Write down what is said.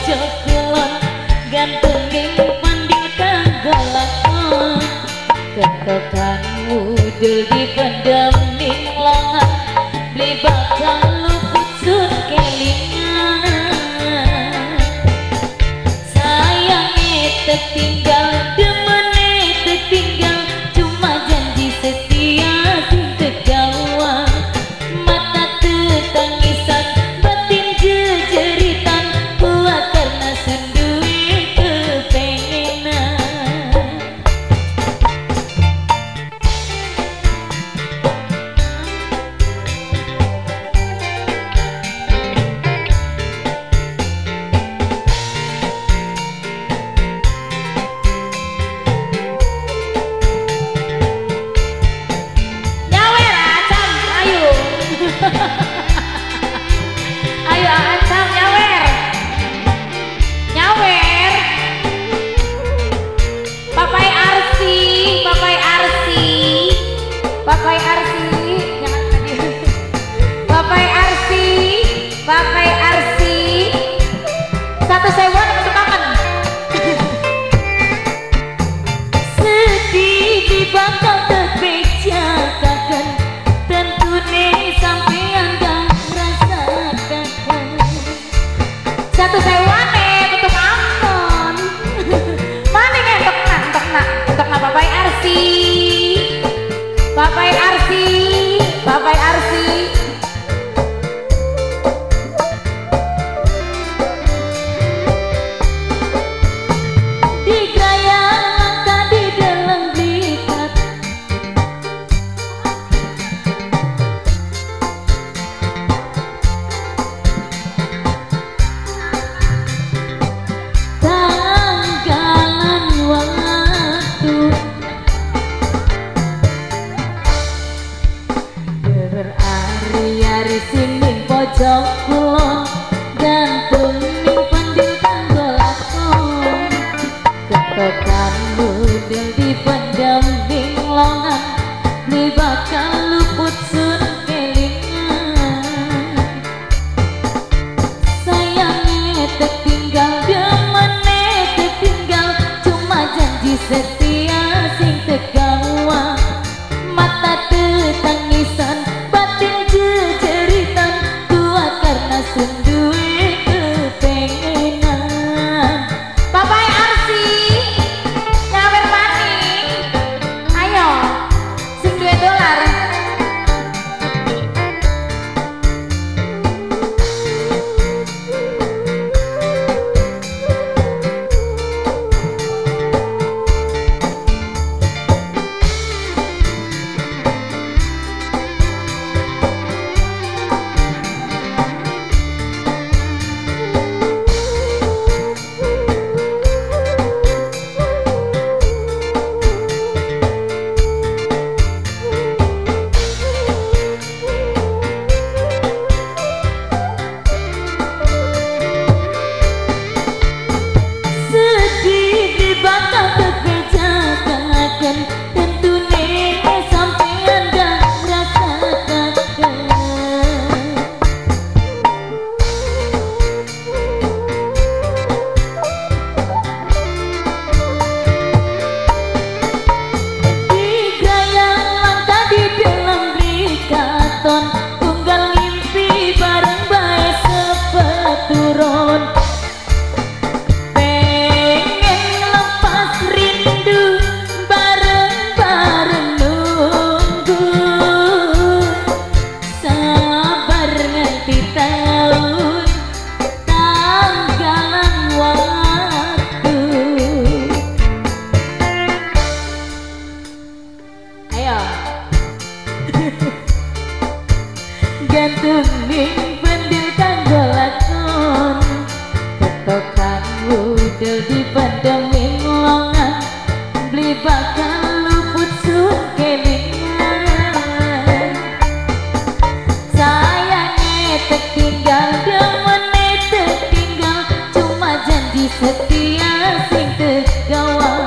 pojok kulon gantung ning panding kanggo lakon ketokan wudul dipendem ning longan beli bakal luput sun kelingan sayange tertinggal demene tertinggal cuma janji setia sing tegawa mata tetangisan batin jejeritan kuat karena senduwe kepengenan. Nyawer Acam, ayo. Ayo Acam nyawer. Nyawer. Papai Arsi, Papai Arsi. Papai Arsi, jangan tadi. Papai Arsi, Papai Arsi. 1.000 untuk kapan? Sedih di bakal terbejakakan tentune sampean gak rasakan. 1.000 untuk ampun. Mana entok nak, entok nak, entok nak Papai Arsi. Papai Arsi, Papai Arsi. Di gerayang tadi dalam blikat tanggalan waktu berari-ari sining pojok kulon gantung ning pandil kanggo lakon ketokan mudel dipendam ning longan beli bakal luput sun kelingan sayange tertinggal demene tertinggal cuma janji setia sing tegawa mata tetangisan batin jejeritan kuat karena senduwe kepengenan. Papai Arsi, nyawer maning. Ayo, sing duwe dolar. Sedih di bakal terbejakakan tentune sampean gak rasakan. Di gerayang langka di dalam blikaton tunggal ngimpi bareng bae sepeturon pengen lepas rindu bareng-bareng nunggu sabar nganti tahun tanggalan waktu. Ayo. Gantung ning pendil kanggo lakon ketokan wudel dipendem ning longan beli bakal luput sun kelingan sayange tertinggal demene tertinggal cuma janji setia sing tegawa.